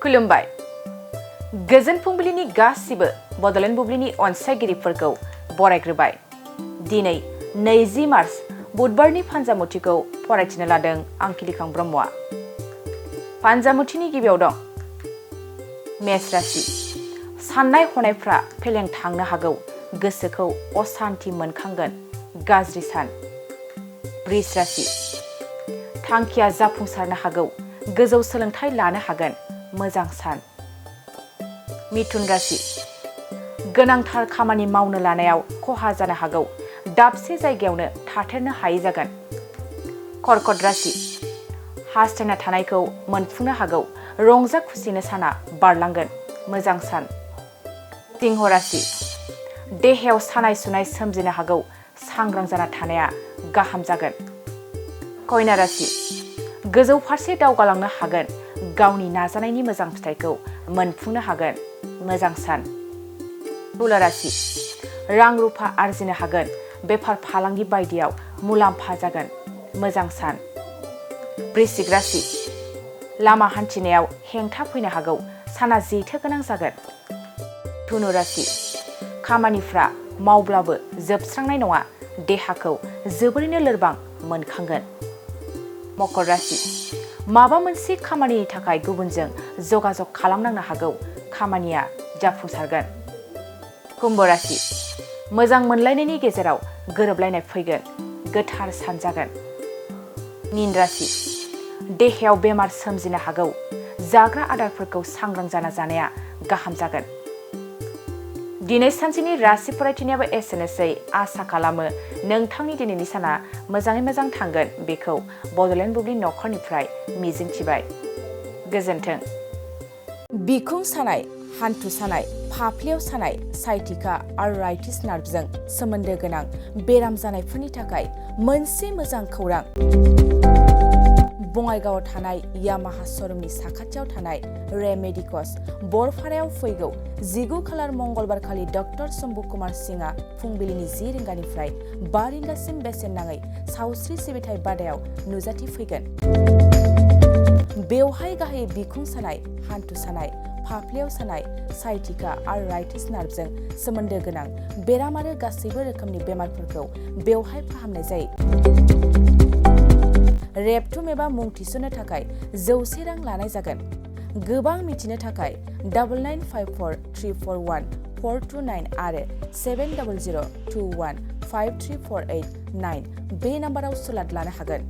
खुलुमबाय गोजोन फुंबिलिनि गासिबो बड'लेण्ड बुब्लिनि अनसायगिरिफोरखौ बरायग्रोबाय। दिनै 20 मार्च बुधबारनि फान्जामुथिखौ फरायथिनो लादों आं किलिखां ब्रह्मआ। फान्जामुथिनि गिबियाव दं मेष राशि। साननाय हनायफ्रा फेलें थांनो हागौ, गोसोखौ असान्ति मोनखांगोन, गाज्रि सान। वृष राशि। थांखिया जाफुंसारनो हागौ, गोजौ सोलोंथाइ लानो हागोन, मोजां सान। मिथुन राशि। गोनांथार खामानि मावनो लानायाव खहा जानो हागौ, दाबसे जायगायावनो थाथेरनो हायै जागोन। कर्कट राशि। हास्थायना थानायखौ मोनफुंनो हागौ, रंजा खुसिनो साना बारलांगोन, मोजां सान। सिंह राशि। देहायाव सानाय सुनाय सोमजिनो हागौ, सांग्रां जाना थानाया गाहाम जागोन। कन्या राशि। गोजौ फारसे दावगालांनो हागोन, गावनि नाजानायनि मोजां फिथाइखौ मोनफुंनो हागोन, मोजां सान। तुला राशि। रां रुफा आरजिनो हागोन, बेफार फालांगि बायदियाव मुलाम्फा जागोन, मोजां सान। वृश्चिक राशि। लामा हान्थिनायाव हेंथा फैनो हागौ, साना जेथो गोनां जागोन। धनु राशि। खामानिफ्रा मावब्लाबो जोबस्रांनाय नङा, देहाखौ जोबोरैनो लोरबां मोनखांगोन। मकर राशि। माबा मोनसे खामानिनि थाखाय गुबुनजों जगाजग खालामनांनो हागौ, खामानिया जाफुंसारगोन। कुम्भ राशि। मोजां मोनलायनायनि गेजेराव गोरोबलायनाय फैगोन, गोथार सान जागोन। मीन राशि। देहायाव बेमार सोमजिनो हागौ, जाग्रा आदारफोरखौ सांग्रां जाना जानाया गाहाम जागोन। दिनै सानसेनि राशि फरायथिनायाबो एसेनोसै। आसा खालामो नोंथांनि दिनैनि साना मोजाङै मोजां थांगोन, बेखौ बड'लेण्ड बुब्लि नखरनिफ्राय मिजिंथिबाय। गोजोन्थों। बिखुं सानाय, हान्थु सानाय, फाफ्लियाव सानाय, साइटिका आर्थराइटिस नार्भजों सोमोन्दो गोनां बेराम जानायफोरनि थाखाय मोनसे मोजां खौरां। बङाइगावआव थानाय यामाहा श'रुमनि साखाथियाव थानाय रेमेडिकस बरपारायाव फैगौ 19 खालार मंगलबारखालि डक्टर शम्भु कुमार सिंहआ फुंबिलिनि 10 रिंगानिफ्राय 5 रिंगासिम बेसेन नाङै सावस्रि सिबिथाय बादायाव नुजाथिफैगोन। बेवहाय गाहायै बिखुं सानाय, हान्थु सानाय, फाफ्लियाव सानाय, साइटिका आर्थराइटिस नार्भजों सोमोन्दो गोनां बेराम आरो गासैबो रोखोमनि बेमारफोरखौ बेवहाय फाहामनाय जायो। रेबथुम एबा मुं थिसननो थाखाय 100 रां लानाय जागोन। गोबां मिथिनो थाखाय 9954 341 429 आरो 7002153489 बे नाम्बाराव सुलाद लानो हागोन।